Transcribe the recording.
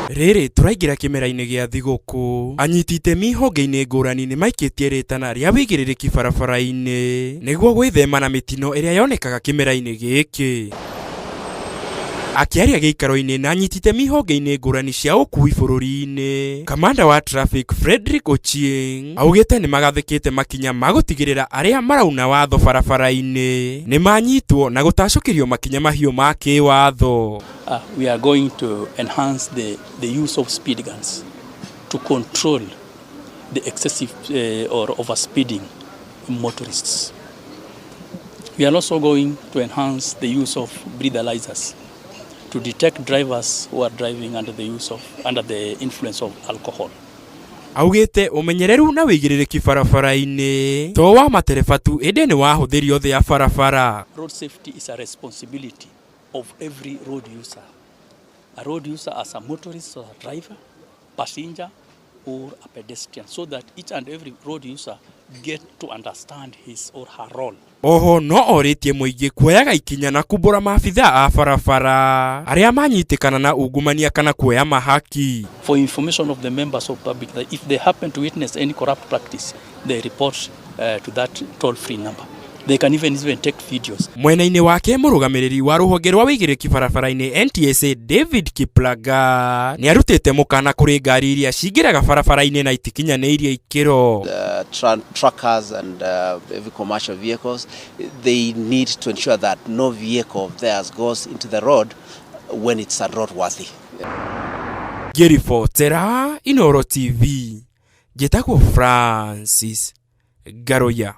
Rĩrĩ tũraingĩra kĩmera-inĩ gĩa thigũkũ, anyiti itemi honge-inĩ ngũrani nĩ maikĩtie rĩtana rĩa wĩigĩrĩrĩki barabara-inĩ nĩguo gwĩthema na mĩtino ĩrĩa yonekaga kĩmera-inĩ gĩkĩ. Akĩaria gĩikaro-inĩ na anyiti itemi honge-inĩ ngũrani cia ũkui bũrũri-inĩ, kamanda wa traffic Fredrick Ochieng augĩte nĩ magathĩkĩte makinya ma gũtigĩrĩra arĩa marauna watho barabara-inĩ nĩ manyitwo na gũtacũkĩrio makinya mahiũ ma kĩwatho. We are going to enhance the use of speed guns to control the excessive or overspeeding motorists. We are also going to enhance the use of breathalyzers to detect drivers who are driving under the influence of alcohol. Augĩte ũmenyereru na wĩigĩrĩrĩki barabara-inĩ to wa matereba tu, ĩndĩ nĩ wa ahũthĩri othe a barabara. Road safety is a responsibility of every road user. A road user as a motorist or a driver, passenger or a pedestrian, so that each and every road user get to understand his or her role. Oho no orĩtie mũingĩ kuoyaga ikinya na kumbũra maabithaa a barabara arĩa manyitĩkana na ungumania kana kuoya mahaki. For information of the members of public, that if they happen to witness any corrupt practice, they report to that toll-free number. They can even take videos. Mwena-inĩ wake, mũrũgamĩrĩri wa rũhonge rwa wĩigĩrĩki barabara-inĩ NTSA David Kiplagat nĩ arutĩte mũkana kũrĩ ngari iria cingĩraga barabara-inĩ na itikinyanĩirie ikĩro. Truckers and heavy commercial vehicles, they need to ensure that no vehicle of theirs goes into the road when it's unroadworthy. Ngĩribotera Inooro TV, njĩtagwo Francis Ngaruiya.